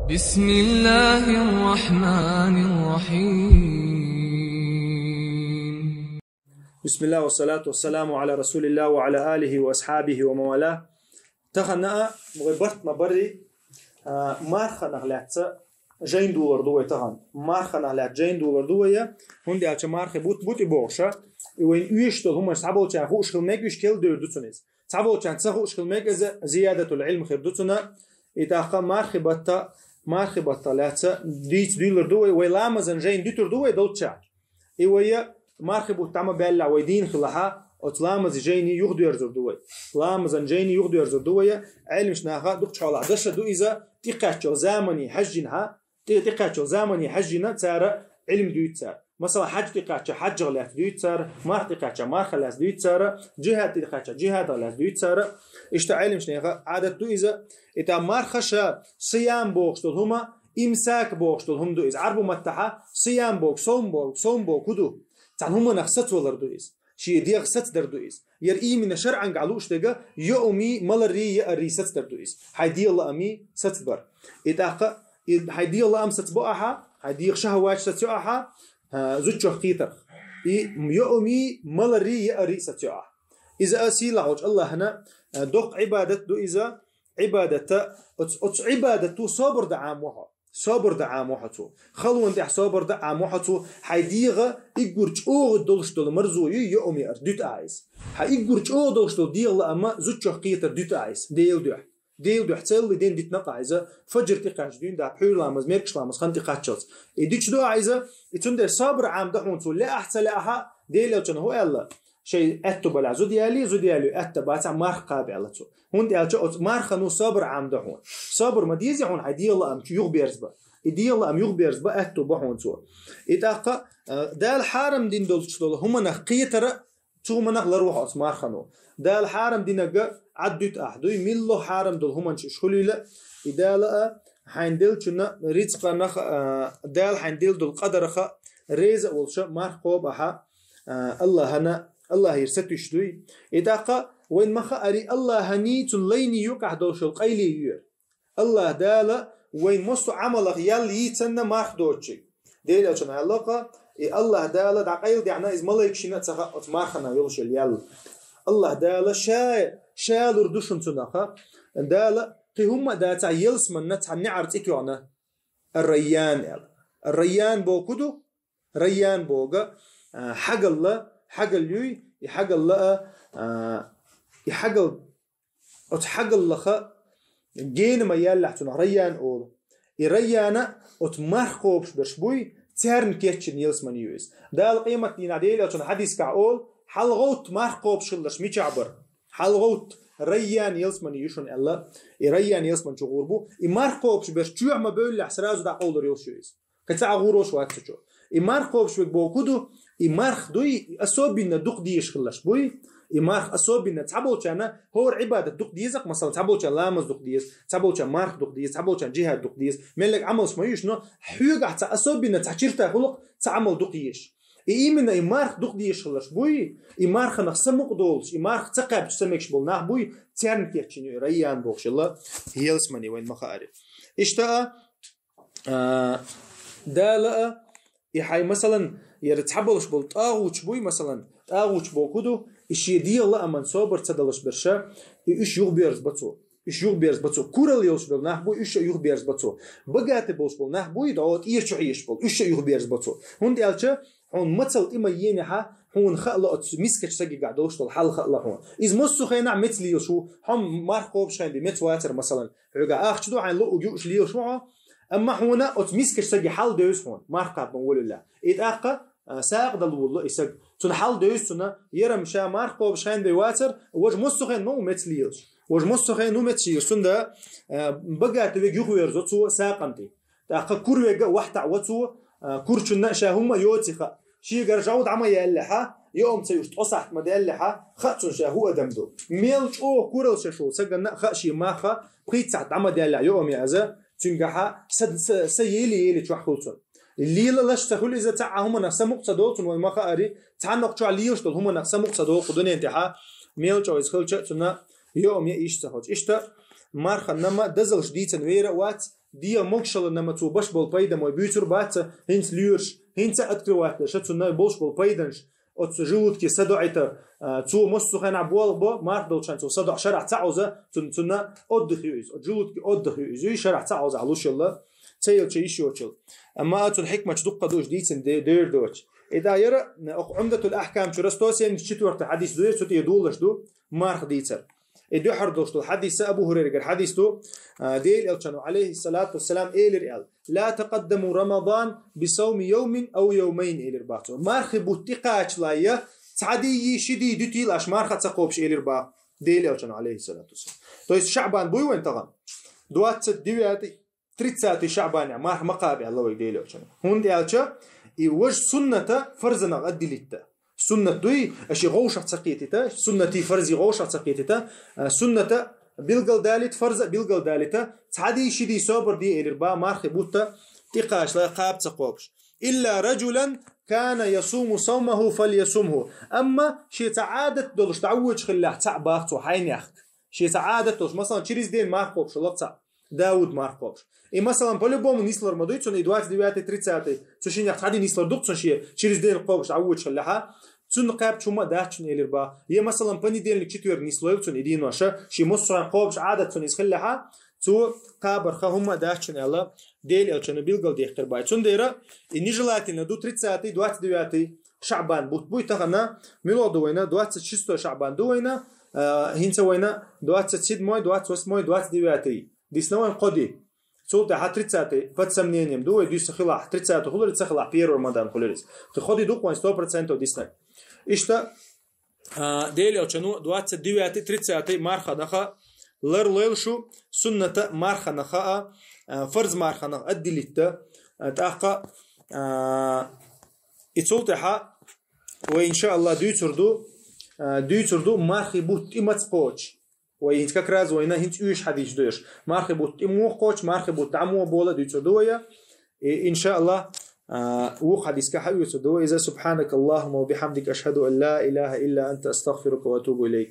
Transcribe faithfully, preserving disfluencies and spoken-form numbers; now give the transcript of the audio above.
بسم الله الرحمن الرحيم. بسم الله والصلاة والسلام على رسول الله وعلى آله وأصحابه ومن والاه. Тахан а вай барт ма барри, а, марханах лаьцна жайн дулар ду вай тахан. Марханах лаьцна жайн дулар ду вай, хӀунда аьлча мархий бутт бу тӀебогӀуш, и вайна оьшуш долу хӀуманаш цхьаболчарна хууш хила мега, уьш керла дер ду цунна иза. Цхьаболчарна ца хууш хила мега, иза зиядатул Ӏилм хир ду цунна. И тӀаккха мархий баттах, мархий баттах лаьцна дийца дуьйлар ду вай, вай ламазан жайн дуьтур ду вай долчча. И вай мархий бутт тӀама баьллехь вай дийна хилахь, оцу ламазан жайни юхадоьрзур ду вай. Ламазан жайни юхадоьрзур ду вай, Ӏелимаш наха дукхачу хьолахь дашо ду иза, тӀекхаьччалла замане хьаьжжинехь, тӀе-, тӀекхаьччалла замане хьаьжжина цара Ӏилм дуьйцу цара. Масала, хьаьж тӀекхаьчча хьаьжах лаьцна дуьйцу цара, марха тӀекхаьчча мархах лаьцна дуьйцу цара, жихӀад тӀекхаьчча жихӀадах лаьцна дуьйцу цара. Иштта Ӏелимаш наха Ӏадат ду иза. И тӀаккха мархаша сиям бохуш долу хӀума, имсак бохуш долу хӀума ду иза. Ӏарбу маттахь сиям боху, сом боху, сом боху хӀун ду? Цхьана хӀуманах сацавалар ду иза. Шен дегӀ сацадар ду иза. Яра имина шарӀангахь лууш дерг йоуми, маларрий, яаррий сацадар ду иза. Хьайн дегӀан лаамий сацабар. И тӀаккха и хьайн дегӀан лаам сацабо ахьа, хьайн дегӀан шахӀаваташ сацайо ахьа, а, зудчух кхетарх. И йоуми, маларрий, яаррий сацайо ахьа. Иза а сийлахь волчу АллахӀана, а, доккха Ӏибадат ду иза, Ӏибадата, оцу, оцу Ӏибадато собар дан Ӏамаво хьо. Собар дан Ӏамаво хьо цо. Халонна тӀехь собар дан Ӏамаво хьо цо. Хьайн дегӀан уггар чӀогӀа долуш долу марзо ю йоуми, яаррий, дуьту ахьа иза. Хьайн уггар чӀогӀа долуш долу дегӀан лаам, зудчух кхетар дуьту ахьа иза. Делан дуьхьа. Делан дуьхьа целлалц ден дитина ахьа иза. Фаджр тӀекхаьчча дуьйна, да, пхьуьйра ламаз, мергаш ламаз хан тӀекхаччалц. И дуьтуш ду ахьа иза, и цундела собар Ӏамаво ду хьуна цо, лаахь а ца лаахь а, Делан Элчано хӀун аьлла? Шайн аьтту балахь зуда яле, зуда яле аьтта бацахь, марха кхаба аьлла цо. ХӀунда аьлча оцу мархано собар Ӏамаво ду хьуна. Собар ма дезий хьуна хьайн дегӀан лаам чу юхаберзабан. И дегӀан лаам юхаберзабан аьтту бо хьуна цо. И тӀаккха, а, Дала хьарам дина долчу долу хӀуманах кхетар а, цу хӀуманах ларво хьо оцу мархано. Дала хьарам динарг Ӏад дуьту ахьа дуй, милла хьарам долу хӀуманаш уьш хуьлийла, и Дала а хьайна деллачунна рицкъанах, а, Дала хьайна делла долу къадарах а реза а волуш марха кхаба ахьа, а, АллахӀана, АллахӀера сатуьйсуш дуй. И тӀаккха вайна ма хаарий, АллахӀаний, цуьнан лайний юкъахь долуш йолу къайле ю яра. АллахӀ Дала вайн массо а Ӏамалах ял йийцина марха доцучуьнга. Делан Элчано аьлла-кх, и АллахӀ Дала дӀакъайладаьхьна, иза малайкашна а ца хаьа оцу мархана йолуш йолу ял. АллахӀ Дала ша, ша лур ду шуна цунах. Дала кхин хӀумма а дацахь, ялсаманна цхьа неӀар цӀе тоьхна. Ар-Райян аьлла. Ар-Райян бохург хӀун ду? Райян бохург, а, хьогалла, хьогалла юй, и хьогалла а, а, и хьогалла, оцу хьогаллах гена ма яьллехь цунах Райян олу. И Райян оцу марха кхобуш берш буй, царна кечйина ялсамани ю иза. Дала къематдийнахь Делан Элчано хьадисехь олу, хьалагӀовтта марха кхобуш хилларш мичахь бара. ХьалагӀовтта, Райян ялсамани ю шуна аьлла, и Райян ялсамани чу гӀур бу. И марха кхобуш берш чоьхьа ма бевллехь, сразу дӀакъовлур йолуш ю иза. Кхин цхьа а гӀур йолуш вац цу чу. И марха кхобуш верг бохург хӀун ду? И марха дуй, и особенно дукха дезаш хилларш буй. И марха особенно цхьаболчарна хӀора Ӏибадат дукха деза-кх, масала, цхьаболчарна ламаз дукха деза, цхьаболчарна марха дукха деза, цхьаболчарна жихӀад дукха деза. Мел Ӏамалш ма ю уьш, но хьоьгахь цхьа особенно цхьа чирта хуьлу-кх, цхьа Ӏамал дукха езаш. И именно и марха дукха дезаш хилларш буй, и марханах самукъа долуш, и марха ца кхаьбча ца мегаш болу нах буй, царна кечйина ю и Райян бохуш йолу ялсамани, вайна ма хаарий. Иштта а, а, Дала а, и хьайн, масалан, яра цхьаболуш болу тӀагӀуташ буй, масалан, тӀагӀуташ бохург хӀун ду, и шен дегӀан лааман собар ца далуш берш, и уьш юхаберзабо цо. Уьш юхаберзабо цо. Куралла йолуш болу нах буй, уьш а юхаберзабо цо. Богатый болуш болу нах буй, дӀо тӀера чу хьешаш болу, уьш а юхаберзабо цо. ХӀунда аьлча хьуна мацалла тӀе ма енехь, хьуна хаало оцу мискачу сагигахь долуш долу хьал хаало хьуна. Иза массо а хенахь меца лелаш ву, хьо марха кхобуш хенахь бен меца вацара, масалан. Хьоьгахь ахча ду, хьайн луъург юуш лелаш ву хьо, амма хьуна оцу мискачу саги хьал девза хьуна, марха кхабан волавеллехь. И тӀаккха, а, сагӀа дала волало и саг. Цунна хьал девза цунна, яра-м ша марха кхобуш хенахь бен вацара, важа массо а хенахь ма ву меца лелаш. Важа массо а хенахь ву меца лелаш. Цундела, а, богатый верг юхаверзо цо сагӀан тӀе. ТӀаккха кура верг а вахтахь во цо, а, курачунна а ша хӀумма а йоций хаьа. Шегара жӀов дӀа ма яьллехь, йоам ца юуш ткъа сахьт ма даьллехь, хаьа цунна ша хӀун адам ду. Мел чӀогӀа куралла шаьш волу саганна а хаьа шен мах, пхийтта сахьт дӀа ма даьллехь йоам яаза, цуьнгахь са, са, са еле-еле чохь хуьлу цунна. Лелалаш ца хуьлу иза, цхьа а хӀуманах самукъа ца долу цунна, вайна ма хаарий, цхьанна кху чохь лелаш долу хӀуманах самукъа ца долу кху дуьнен тӀехь, мел чӀогӀа иза хилча а цунна йоам яа йиш ца хуьлу. Иштта марханна ма дозаллаш дийцина вер а вац, дегӀа могушалла нама цо беш бола пайда ма буьйцур бац, хӀинца лоьраш, хӀинца открывать ша цунна болуш бола пайданаш, оцу желудке садоӀийта, а, цо массо а хенахь болх бо, марха долчхьан цо садоӀа шарахь ца Ӏовза, цун-, цунна отдых ю иза, оцу желудке отдых ю иза, шарахь ца Ӏовза луш йолла, ца елча йиш йоцуш йолла. Амма цун хӀикматаш дуккха ду уьш дийцина де-, дер доцуш. И тӀаккха яра, окху Ӏумдатул Ахкам чура сто семьдесят четвёртый хьадис ду, яра цу тӀе долаш ду, марха дийцар. И дуьххьара долуш долу хьадис Абу Хурайрагара хьадис ду, а, Делан Элчано, алейхиссалату вассалам, элира аьлла: «Ла такъаддаму Рамадан бисавми йовмин ав йовмайн», элира бах цо. Мархи бутт тӀекхачале, цхьа диййи, ши диййи дуьтийла аша марха а ца кхобуш, элира бах Делан Элчано, алейхиссалату вассалам. То есть Шаъбан буй вайн тахана? Двадцать девятый, тридцатый Шаъбанехь марха ма кхаба аьлла вайга Делан Элчано. ХӀунда аьлча и важа сунната фарзанах отделить дан. Суннат дуй, аша и гӀовшах ца кхетийта, суннатий фарзий гӀовшах ца кхетийта, а, сунната билгалдалийта, фарза а билгалдалийта, цхьа диййи, ши диййи собар де, элира бах, мархи бутт тӀекхачале кхаба ца кхобуш. «Илла раджулан кана ясуму савмаху фальясумху». Амма шен цхьа Ӏадат долуш дӀавоьдуш хиллехь цхьаъ, бах цо, хьайнехк. Шен цхьа Ӏадат долуш, масалан, через день марха кхобуш хилла цхьаъ. Дауд марха кхобуш. И, масалан, по-любому нислур ма дуй цунна и двадцать девятый, тридцатый, цу шиннех цхьа диййи нислур ду-кх цунна шен, через день кхобуш дӀавоьдуш хиллехь, цунна кхаьбча хӀумма а дац цунна, элира бах. Я, масалан, понедельник, четверг нислойла цунна и денош, шен массо а хьайн кхобуш Ӏадат цунна иза хиллехь, цо кхабарх хӀумма а дац цунна аьлла, Делан Элчано билгалдаьккхира бах. Цундела и нежелательно ду тридцатый, двадцать девятый Шаъбан бутт буй тахана, муьлха ду вайна, двадцать шестой Шаъбан ду вайна, а, хӀинца вайна двадцать седьмой, двадцать восьмой, двадцать девятый дисна вайн кхо ди. Цул тӀаьхьа тридцатый под сомнением ду вай, дуьйцуш хилахь, тридцатый хуьлур ца хилахь, первый Рамадан хуьлур иза. Кхин кхо ди ду-кх вайн сто процентов диснарг. Иштта, а, Делан Элчано двадцать девятый, тридцатый марханах а ларлойла шу, сунната марханах а, а, фарз марханах отделить дан, а, тӀаккха, а, и цул тӀаьхьа вай, иншааллах, дуьйцур ду, а, дуьйцур ду мархи бутт тӀе маца кхочу. Вай хӀинца как раз вайна хӀинца уьш хьадисаш ду уьш. Мархи бутт тӀе муха кхочу, мархи бутт дӀа муха болу дуьйцур ду вай. И, иншааллах, а, вукху хьадисехь хьаоьцур ду вай иза. Субханакаллахумма ва бихамдика, ашхаду ан ла илаха илла анта, астагфирука ва атубу илайк.